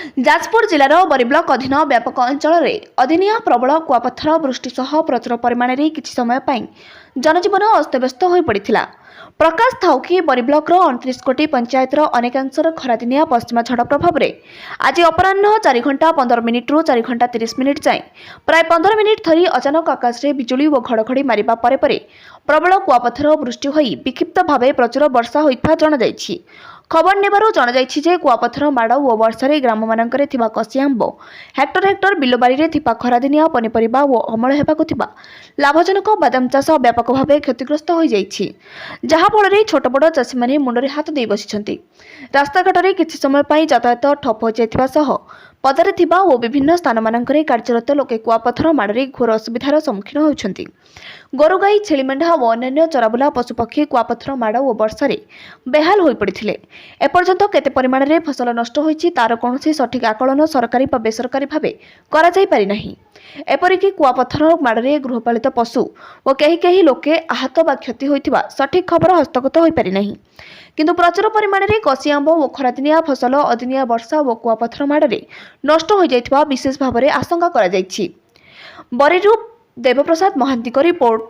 ଯାଜପୁର ଜିଲ୍ଲାର ବରୀ ବ୍ଲକ ଅଧୀନ ବ୍ୟାପକ ଅଞ୍ଚଳରେ ଅଦିନିଆ ପ୍ରବଳ କୁଆପଥର ବୃଷ୍ଟି ସହ ପ୍ରଚୁର ପରିମାଣରେ କିଛି ସମୟ ପାଇଁ ଜନଜୀବନ ଅସ୍ତବ୍ୟସ୍ତ ହୋଇପଡ଼ିଥିଲା। ପ୍ରକାଶ ଥାଉକି, ବରୀ ବ୍ଲକର 29 ଗୋଟି ପଞ୍ଚାୟତର ଅନେକାଂଶର ଖରାଦିନିଆ ପଶ୍ଚିମା ଝଡ଼ ପ୍ରଭାବରେ ଆଜି ଅପରାହ୍ନ 4 ଘଣ୍ଟା 15 ମିନିଟ୍ରୁ 4 ଘଣ୍ଟା 30 ମିନିଟ୍ ଯାଏଁ ପ୍ରାୟ 15 ମିନିଟ୍ ଧରି ଅଚାନକ ଆକାଶରେ ବିଜୁଳି ଓ ଘଡ଼ଘଡ଼ି ମାରିବା ପରେ ପରେ ପ୍ରବଳ କୁଆପଥର ବୃଷ୍ଟି ହୋଇ ବିକ୍ଷିପ୍ତ ଭାବେ ପ୍ରଚୁର ବର୍ଷା ହୋଇଥିବା ଜଣାଯାଇଛି। ଖବର ନେବାରୁ ଜଣାଯାଇଛି ଯେ, କୁଆପଥର ମାଡ଼ ଓ ବର୍ଷାରେ ଗ୍ରାମମାନଙ୍କରେ ଥିବା କଷି ଆମ୍ବ, ହେକ୍ଟର ହେକ୍ଟର ବିଲବାଡ଼ିରେ ଥିବା ଖରାଦିନିଆ ପନିପରିବା ଓ ଅମଳ ହେବାକୁ ଥିବା ଲାଭଜନକ ବାଦାମ ଚାଷ ବ୍ୟାପକ ଭାବେ କ୍ଷତିଗ୍ରସ୍ତ ହୋଇଯାଇଛି, ଯାହାଫଳରେ ଛୋଟ ବଡ଼ ଚାଷୀମାନେ ମୁଣ୍ଡରେ ହାତ ଦେଇ ବସିଛନ୍ତି। ରାସ୍ତାଘାଟରେ କିଛି ସମୟ ପାଇଁ ଯାତାୟାତ ଠପ୍ ହୋଇଯାଇଥିବା ସହ ପଦାରେ ଥିବା ଓ ବିଭିନ୍ନ ସ୍ଥାନମାନଙ୍କରେ କାର୍ଯ୍ୟରତ ଲୋକେ କୁଆପଥର ମାଡ଼ରେ ଘୋର ଅସୁବିଧାର ସମ୍ମୁଖୀନ ହେଉଛନ୍ତି। ଗୋରୁଗାଈ, ଛେଳି, ମେଣ୍ଢା ଓ ଅନ୍ୟାନ୍ୟ ଚରାବୁଲା ପଶୁପକ୍ଷୀ କୁଆପଥର ମାଡ଼ ଓ ବର୍ଷାରେ ବେହାଲ ହୋଇପଡ଼ିଥିଲେ। ଏପର୍ଯ୍ୟନ୍ତ କେତେ ପରିମାଣରେ ଫସଲ ନଷ୍ଟ ହୋଇଛି, ତାର କୌଣସି ସଠିକ୍ ଆକଳନ ସରକାରୀ ବା ବେସରକାରୀ ଭାବେ କରାଯାଇ ପାରିନାହିଁ। ଏପରିକି କୁଆପଥର ମାଡ଼ରେ ଗୃହପାଳିତ ପଶୁ ଓ କେହି କେହି ଲୋକେ ଆହତ ବା କ୍ଷତି ହୋଇଥିବା ସଠିକ୍ ଖବର ହସ୍ତଗତ ହୋଇପାରିନାହିଁ। କିନ୍ତୁ ପ୍ରଚୁର ପରିମାଣରେ କଷି ଆମ୍ବ ଓ ଖରାଦିନିଆ ଫସଲ ଅଦିନିଆ ବର୍ଷା ଓ କୁଆପଥର ମାଡ଼ରେ ନଷ୍ଟ ହୋଇଯାଇଥିବା ବିଶେଷ ଭାବରେ ଆଶଙ୍କା କରାଯାଇଛି। ବରୀରୁ ଦେବପ୍ରସାଦ ମହାନ୍ତିଙ୍କ ରିପୋର୍ଟ।